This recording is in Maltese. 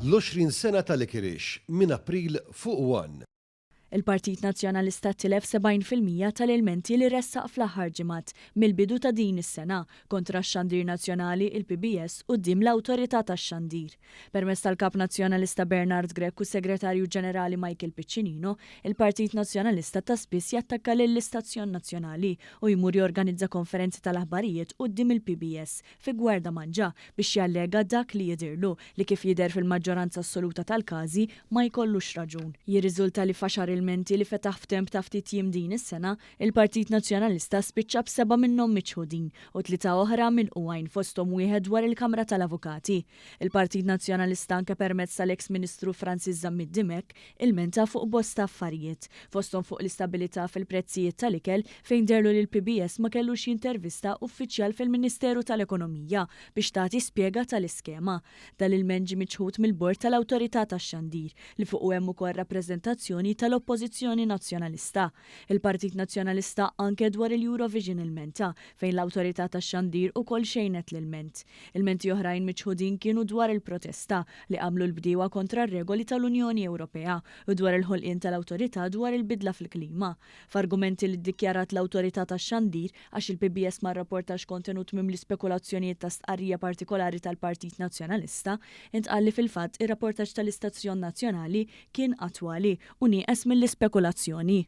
L-20 sena ta' Licorice minn April fuq One. Il-Partit Nazzjonalista tilef 70% tal-ilmenti li ressaq fl-aħħar ġimgħat mill-bidu ta' din is-sena kontra x-Xandir Nazzjonali, il-PBS, quddiem l-Awtorità tax-Xandir. Permezz tal-Kap Nazzjonalista Bernard Grech u s-Segretarju Ġenerali Michael Piccinino, il-Partit Nazzjonalista ta' spiss jattakka lill-istazzjon nazzjonali u jmur jorganizza konferenzi tal-aħbarijiet quddiem il-PBS fi Gwardamanġa biex jallega dak li jidhirlu li kif jidher fil-maġġoranza assoluta tal-każi ma jkollux raġun. Jirriżulta li f'għaxar ilmenti li fetaħ f'temp ta' ftit jiem din is-sena, il-Partit Nazzjonalista spiċċa b'sebgħa minnhom miċħudin u tlieta oħra milqugħin fosthom wieħed dwar il-Kamra tal-Avukati. Il-Partit Nazzjonalista anke permezz tal-eks Ministru Francis Zammit Dimech ilmenta fuq bosta affarijiet, fosthom fuq l-istabilità fil-prezzijiet tal-ikel fejn dehrlu li l-PBS ma kellux jintervista uffiċjal fil-Ministeru tal-Ekonomija biex tagħti spjega tal-iskema. Dan l-ilment ġie miċħud mill-Bord tal-Awtorità tax-Xandir, li fuqu hemm ukoll rappreżentazzjoni tal-Oppożizzjoni Nazzjonalista. Il-Partit Nazzjonalista anke dwar il-Eurovision ilmenta, fejn l-Awtorità tax-Xandir ukoll xejnet l-ilment. Ilmenti oħrajn miċħudin kienu dwar il-protesta li għamlu l-bdiewa kontra r-regoli tal-Unjoni Ewropea u dwar il-ħolqien tal-Awtorità dwar il-Bidla fil-Klima. F'argumenti li ddikjarat l-Awtorità tax-Xandir għax il-PBS ma rrapportax kontenut mimli spekulazzjonijiet ta' stqarrija partikolari tal-Partit Nazzjonalista, intqal li fil-fatt ir-rapportaġġ tal-istazzjon nazzjonali kien attwali u nieqes mill-ispekulazzjoni.